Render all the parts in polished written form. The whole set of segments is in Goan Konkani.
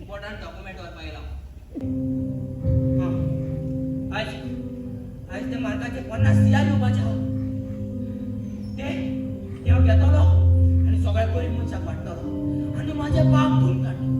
इम्पॉर्टंट डॉक्युमेंट व्हरपाक येयला. आयज आयज ते मार्काचे 50 सियार येवपाचे आहा. ते ते हांव घेतलो आनी सगळ्या गरीब मनशाक वांट्टलो आनी म्हाजें पाप धुवन काडटलो.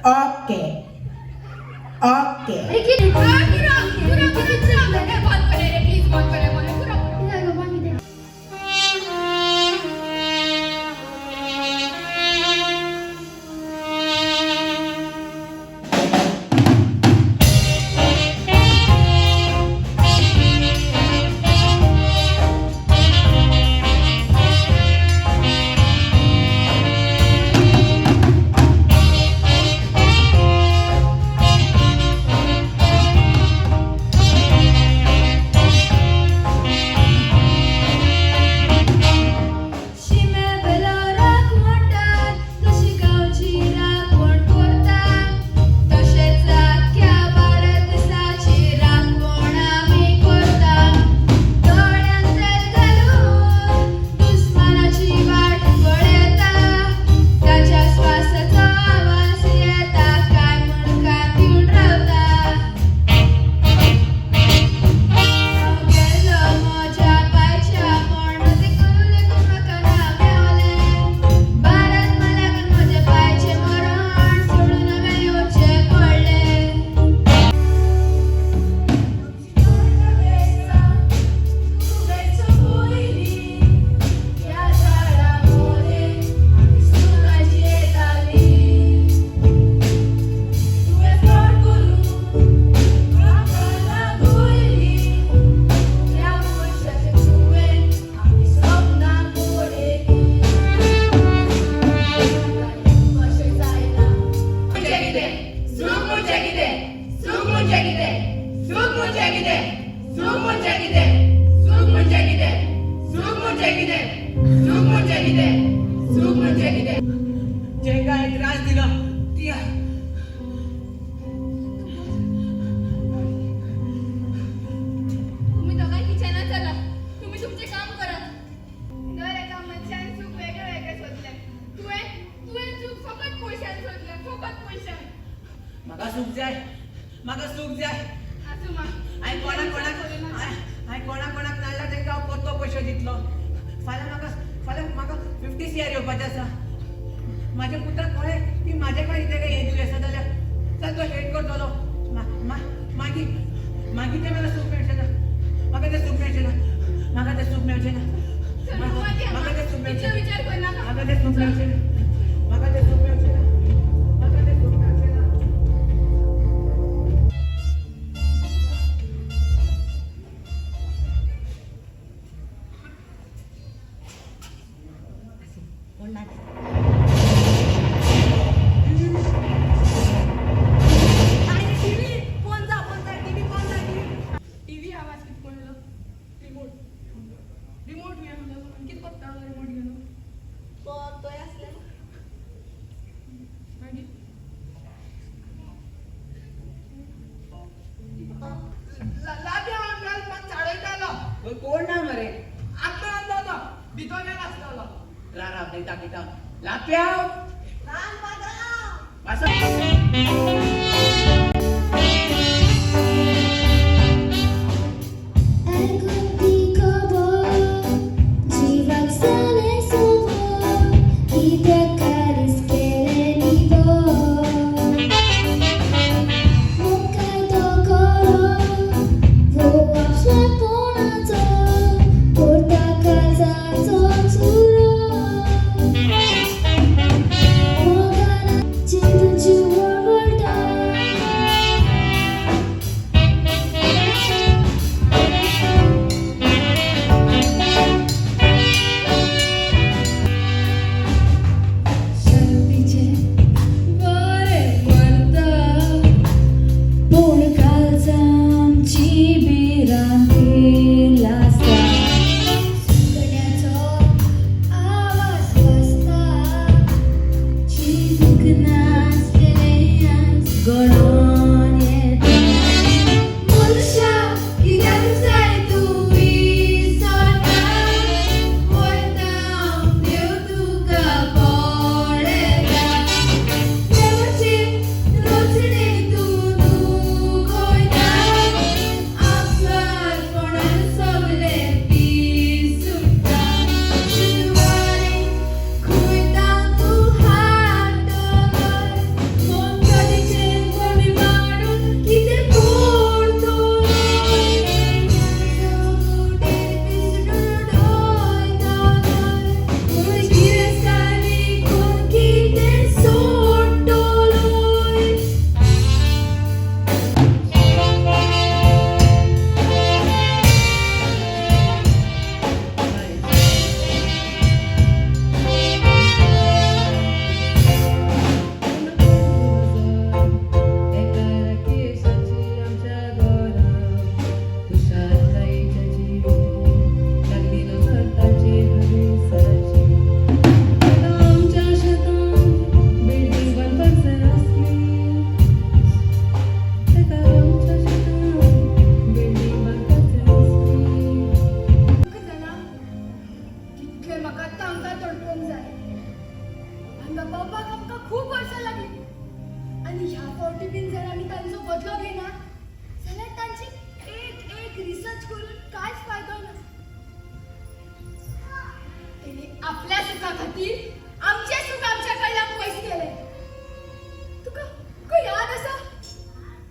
Okay. Okay. त्रास दिलो ती. तुम्ही दोघांय किचनात चला, तुम्ही तुमचे काम करात. दर एका मनशान सूख वेगळे वेगळे सोदले. तुवें तुवें सूख फकत पयशान सोदलें, फकत पयशान. म्हाका सूख जाय, म्हाका सूख जाय. आसूं मा. हांवें कोणाक कोणाक हांवें कोणाक कोणाक नाडला तांकां हांव परतो पयशे दितलो. फाल्यां म्हाका, फाल्यां म्हाका 50 CR येवपाचें आसा. म्हाज्या पुताक कळ्ळें की म्हाज्या खातीर ताका हें दिवं आसा जाल्यार चल तो हेट करतलो. मागीर मागीर तें म्हाका सूख मेळचें ना. म्हाका तें सूख मेळचें ना. म्हाका तें सूख मेळचें ना. चल रुमात या म्हाका मा. तें सूख इतलो मेळचें ना. विचार करनाका. म्हाका तें सूख मेळचें ना. म्हाका तें सूख मेळचें ना. म्हाका तें सूख मेळचें ना. कोण ना. टीव्ही कोण जा, कोण जा टीव्ही, कोण जा टीव्ही. टीव्ही आवाज कित पडलो? रिमोट, रिमोट घेवन आसलो. कित कोत्ता रिमोट घेवन? तो तोय आसले. मागीर लाद्या आमकां मात चाडयतालो. कोण ना मरे. आतां आसलो भितर गेलो आसतलो. राव राव, दाखयता दाखयता. लाप्याव. राम पात्रांव. वासा. ऐकून ती खबर जिवाक जालें सोबोर, कित्याक कारीस केलें निबर. मुखार तो करो वो आपसपणाचो, करता काळजाचो चुरो. मोगान चिंतूची वळवळटा. शांतीचे बरें मरता, पूण कालजांची भिरांती लासता. सुकण्याचो आवाज वाजता. चिंतूंक नासलेलें आयज घडोन येता. मनशा कित्याक जाय तूं विसरता, वयता देव तुका पळयता. देवाचे रोचणे तूं दुखयता, आपसारपणान सगळें पिसुट्टा. शुधवारे खुयता तूं हाडटलो, मोनजातीचें कमी मारून कितें करतलो. गिरेस्तांनी कोण कितें सोडटलो. तुका जाणा कितले म्हाका तांकां तडपोवंक जाय. हांगा पावपाक आमकां खूब वर्सां लागलीं आनी ह्या फावटी बीन जर आमी तांचो बदलो घेना जाल्यार तांची एक एक रिसर्च करून कांयच फायदो ना. तेणी आपल्या सुखा खातीर आमचें सूख आमच्या कडल्यान पयस केलें. तुका तुका याद आसा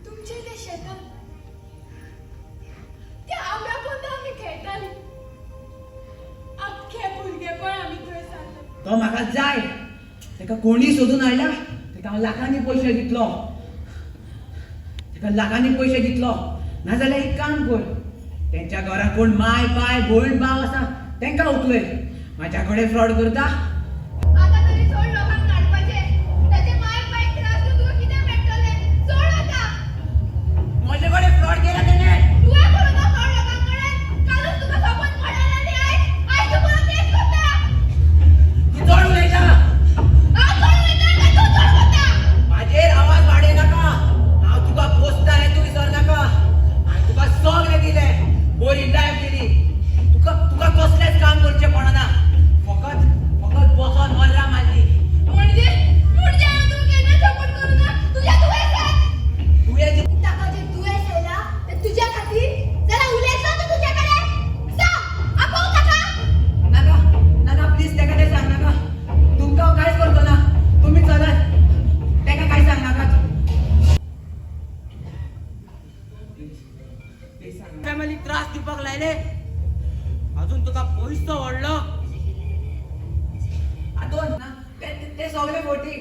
तुमचें तें शेतान त्या आंब्या पोंदा आमी खेळटालीं? आख्खें भुरगेपण आमी थंय सारलें. तो म्हाका जाय. ताका कोणी सोदून हाडला ताका हांव लाखांनी पयशे दितलो. ताका लाखांनी पयशे दितलो. नाजाल्यार एक काम कर, तेंच्या घरा कोण माय पाय भयण भाव आसा तांकां उखलय. म्हाज्या कडेन फ्रॉड करता. आता तरी सोड लोकांक नाडपाचें. ताचे माय पाय त्रास दिवन तुका कितें मेळटलें? सोड आतां. म्हजे कडेन फ्रॉड केला तेणें. तुवें करूं ना फ्रॉड लोकां कडेन. कालूच तुका सपन पडलें आनी आयज आयज तूं परत तेंच करता. तूं चड उलयता. हांव चड उलयता काय तूं चड सगळे फोटी.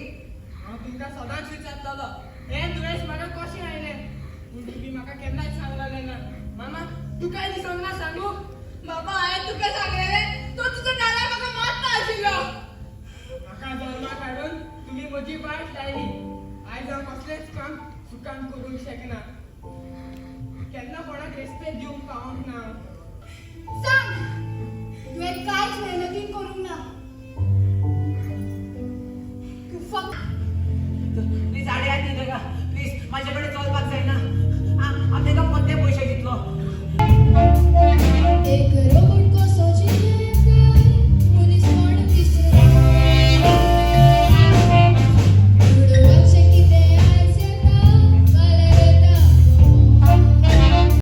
हांव तुमकां सदांच विचारतलो, हें दुयेंस म्हाका कशें आयलें, पूण तुमी म्हाका केन्नाच सांगलें ना. मामा, तुकाय दिसोंक ना सांगू. बाबा, हांवें तुका सांगलेलें, तो तुजो नाल्यार म्हाका मारता आशिल्लो. म्हाका जल्माक हाडून तुमी म्हजी वाट लायली. आयज हांव कसलेंच काम सुखान करूंक शकना. केन्ना कोणाक रेस्पेद दिवंक पावोंक ना. सांग, तुवें कांयच मेहनतीन करूंक ना. तूं फक्त प्लीज आडयात न्ही ताका, प्लीज. म्हाजे कडेन चलपाक जायना. हांव ताका पोत्ते पयशे दितलो.